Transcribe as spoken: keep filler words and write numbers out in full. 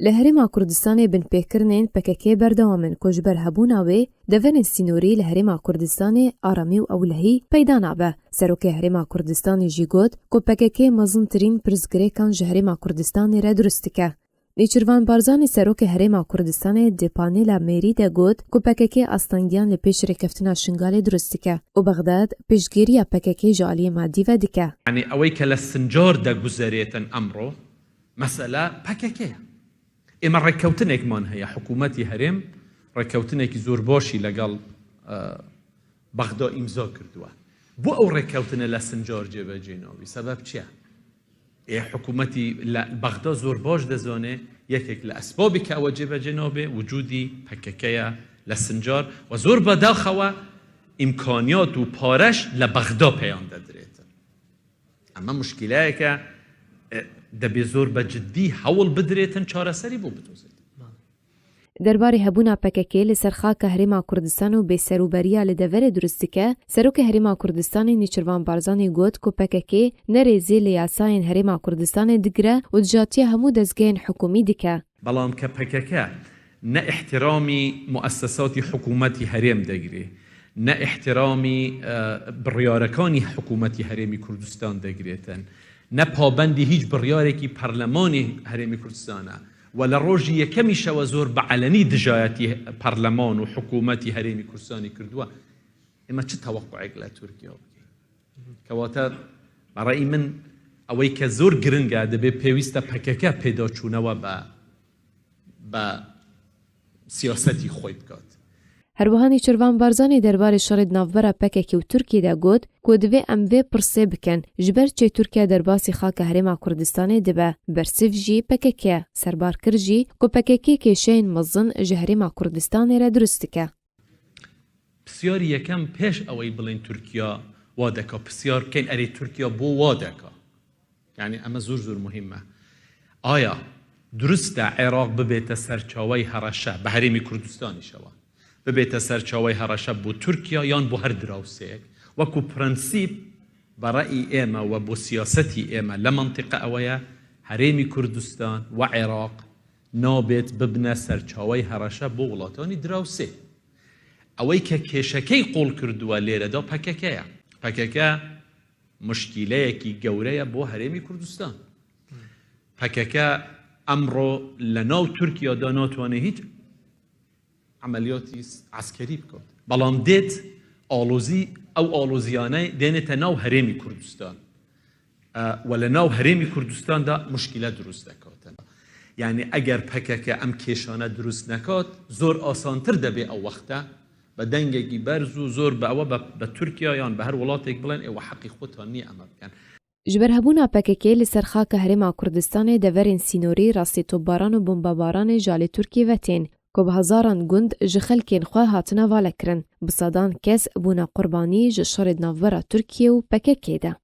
Li Herêma Kurdistanê binpêkirinên P K K berdewam in ku ji ber hebûna wê deverên sînorî li Herêma Kurdistanê aramî û ewlehî peyda nabe. Serokê Herêma Kurdistanê jî got ku P K K mezintirîn pirsgirêkan ji Herêma Kurdistanê re dirust dike. Nêçirvan Barzanî Serokê Herêma Kurdistanê di panela mêrî de got ku P K K astengiyan li pêş rêkeftina Şingalê dirust dike û Bexdad piştgiriya P K K ji aliyê madî ve dike. یانی ئەوەی کە لە سنجار دەگوزەرێتن ئەمڕۆ، مەسەلە P K K یە. ئێمە ڕێککەوتنێکمان هەیە، حکوومەتی هەرێم ڕێککەوتنێکی زۆر باشی لەگەڵ، ئە، بەغدا ئیمزا کردووە. بۆ ئەو ڕێککەوتنە لە سنجار جێبەجێ نابی؟ سەبەب چییە؟ ئێ، حکوومەتی لە بەغدا زۆر باش دەزانێ، یەکێک لە ئەسبابی کە ئەوە جێبەجێ نابێ، وجودی P K K یە لە سنجار و زۆر بەداخەوە ئیمکانیات و پارەش لە بەغدا پێیان دەدرێتن. ئەمە مشکلەیەکە، ئێ، دەبێ زۆر بە جددی هەوڵ بدرێتن چارەسەری بۆ بدۆزێت. Derbarê hebûna P K K li ser xaka Herêma Kurdistan û bêserûberiya li deverê dirust dike, Serokê Herêma Kurdistanê Nêçirvan Barzanî got ku P K K ne rêzê li yasayên Herêma Kurdistanê digire û dijatiya hemû dezgehên hikûmî dike. بەڵام کە P K K نە ئیحتیرامی موئەسەساتی حکوومەتی هەرێم دەگرێ، نە ئیحتیرامی، ئە، بڕیارەکانی حکوومەتی هەرێمی کوردستان دەگرێتن، نە پابەندی هیچ بڕیارێکی پەرلەمانی هەرێمی کوردستانە و لە ڕۆژی یەکەمیشەوە زۆر بە عەلەنی دژایەتی پەرلەمان و حکوومەتی هەرێمی کوردستانی کردووە، ئێمە چ تەوەقعێک لە تورکیا بکەین؟ کەواتە بەڕێی من ئەوەی کە زۆر گرنگە، دەبێ پێویستە P K K پێداچوونەوە بە، بە سیاسەتی خۆی بکات. Her wiha Nêçirvan Barzanî derbarê şerê di navbera P K K û Tirkiyê de got ku divê em vê pirsê bikin, ji ber çi Tirkiye derbasî xaka Herêma Kurdistanê dibe? Bersiv jî P K K ye, Serbarkir jî ku P K K kêşeyên mezin ji Herêma Kurdistanê re dirust dike. پرسیاری یەکەم، پێش ئەوەی بڵێن تورکیا وا دەکا، پرسیار بکەین، ئەرێ تورکیا بۆ وا دەکا؟ یعنی ئەمە زۆر زۆر مهمە. ئایا دروستە عێراق ببێتە سەرچاوەی هەڕەشە بە هەرێمی کوردستانیشەوە، ببێتە سەرچاوەی هەڕەشە بۆ تورکیا یان بۆ هەر دراوسێک؟ وەکو پرەنسیپ، بە ڕەئی ئێمە و بۆ سیاسەتی ئێمە لە مەنتیقە ئەوەیە، هەرێمی کوردستان و عێراق نابێت ببنە سەرچاوەی هەڕەشە بۆ وڵاتانی دراوسێ. ئەوەی کە کێشەکەی قوڵ کردووە لێرەدا P K K یە. P K K مشکیلەیەکی گەورەیە بۆ هەرێمی کوردستان. P K K ئەمڕۆ لە ناو تورکیادا ناتوانێت هیچ عملیاتی عسکری بکات، بەڵام دێت ئاڵۆزی، ئەو ئاڵۆزیانەی دێنێتە ناو هەرێمی کوردستان، ئە، و لە ناو هەرێمی کوردستاندا مشکلە دروست دەکاتن. یعنی ئەگەر P K K ئەم کێشانە دروست نەکات، زۆر ئاسانتر دەبێ ئەو وەختە بە دەنگێکی بەرز و زۆر بە ئەوە بە، بە تورکیا یان بە هەر وڵاتێک بڵێن، ئێوە حەقی خۆتان نییە ئەمە بکەن. Ji ber hebûna P K K li ser xaka Herêma Kurdistanê deverên sînorî rastî topbaran û bombebaranê ji alî Tirkiyê ve tên, ku bi hezaran gund ji xelkên xwe hatine valekirin, bi sedan kes bûne qurbanî ji şerê di navbera Tirkiye û P K K de.